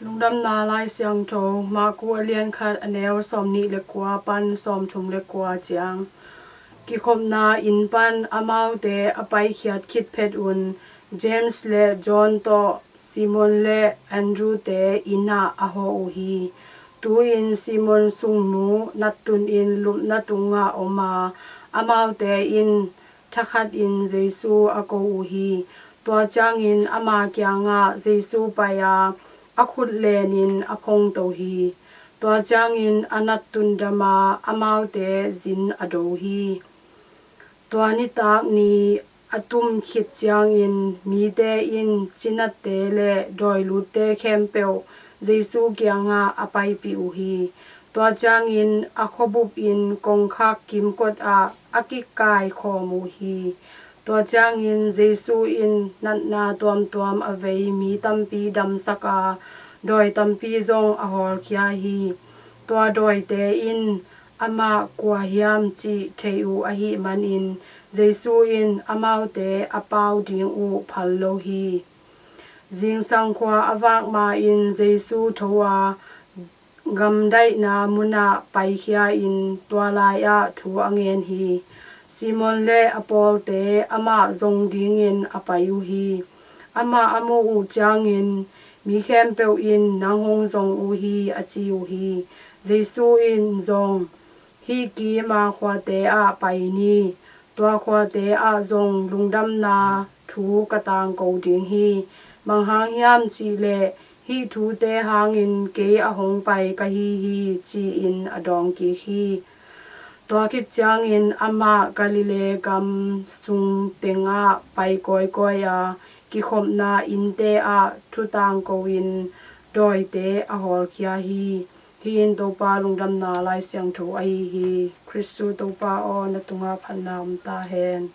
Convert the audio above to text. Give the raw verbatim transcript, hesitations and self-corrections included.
Lungdamna Lai Siangtho, Marku a lian khat, a neu sawmnih le kua pan sawmthum le kua ciang. Kikhopna inn pan amaute a paikhiat khit phet un, James le John tawh Simon le Andrew te inn ah a hawh uh hi. Tu-in Simon sungnu nattun in lupna tungah om a, amaute in thakhatin Jesu a ko uh hi. Tua ciangin ama kiangah Jesu pai a, a khut lenin a phongto hi. Tua ciangin a nattun dam a, amaute zin a do hi. Tua nitak ni a tum khit ciangin mite in cinatte le dawilutte khempeuh Jesu kiangah a paipih uh hi. Tua ciangin a khuabup in kongkhak kimkot ah a kikaikhawm uh hi. Tua ciangin Jesu in natna tuamtuam a vei mi tampi damsak a, dawi tampi zong a hawlkhia hi. Tua dawite in amah kua hiam cih thei uh ahih manin Jesu in amaute a pau ding uh phal lo hi. Zingsang khua a vak ma-in Jesu tho a, gamdaihna munah paikhia in tua lai-ah thu a ngen hi. Simon le a pawlte amah zong dingin a pai uh hi. Amah a muh uh ciangin, mi khempeuh in nang hong zong uh hi, a ci uh hi. Jesu in zong, hih kim a khuate ah pai ni. Tua khuate ah zong lungdamna thu ka tangko ding hi. Bang hang hiam cihleh hih thute hangin kei a hong pai ka hi hi, ci-in a dawng kik hi. Tua khit ciangin amah Galilee gam sung tengah pai kawikawi a, kikhopna innte ah thu tangko-in dawite a hawlkhia hi. Hih in Topa lungdamna Lai Siangtho ahi hi. Khristu Topa aw, na tungah phatna om ta hen.